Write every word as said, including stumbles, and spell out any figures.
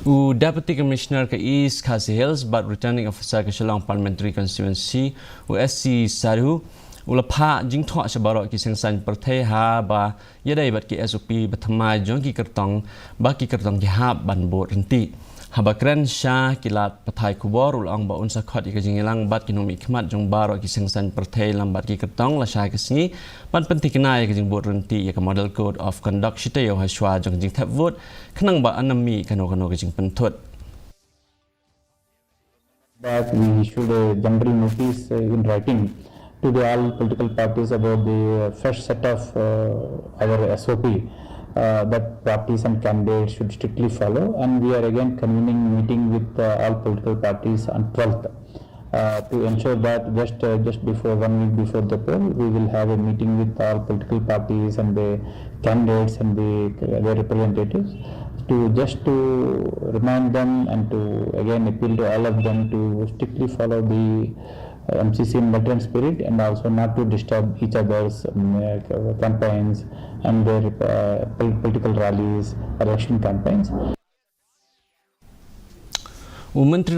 U Deputy Commissioner ka East Khasi Hills bad Returning Officer ka Shillong Parliamentary Constituency, u S C Sadhu, u la phah jingthoh sha baroh ki seng saiñ pyrthei haba ïadei bad ki S O P ba thymmai jong ki kyrtong, ba ki kyrtong ki hap ban bud ryntih. Haba kren sha ki lad pathai khubor, u la ong ba un sa khot ïa ka jingïalang bad ki nongmihkhmat jong baroh ki seng saiñ pyrthei lem bad ki kyrtong lashai ka sngi, ban pynthikna ïa ka jingbud ryntih ïa ka Model Code of Conduct shi taïew ha shuwa jong ka jingthep vote, khnang ba yn ym mih kano kano ka jingpynthut. Back, we issued a general notice, uh, in writing to the all political parties about the, uh, fresh set of, uh, our S O P, uh, that parties and candidates should strictly follow. And we are again convening meeting with, uh, all political parties on twelfth, uh, to ensure that just, uh, just before, one week before the poll, we will have a meeting with all political parties and the candidates and the, their representatives to just to remind them and to again appeal to all of them to strictly follow the, uh, M C C in multi-end spirit and also not to disturb each other's, um, uh, campaigns and their, uh, pol- political rallies, election campaigns. U Myntri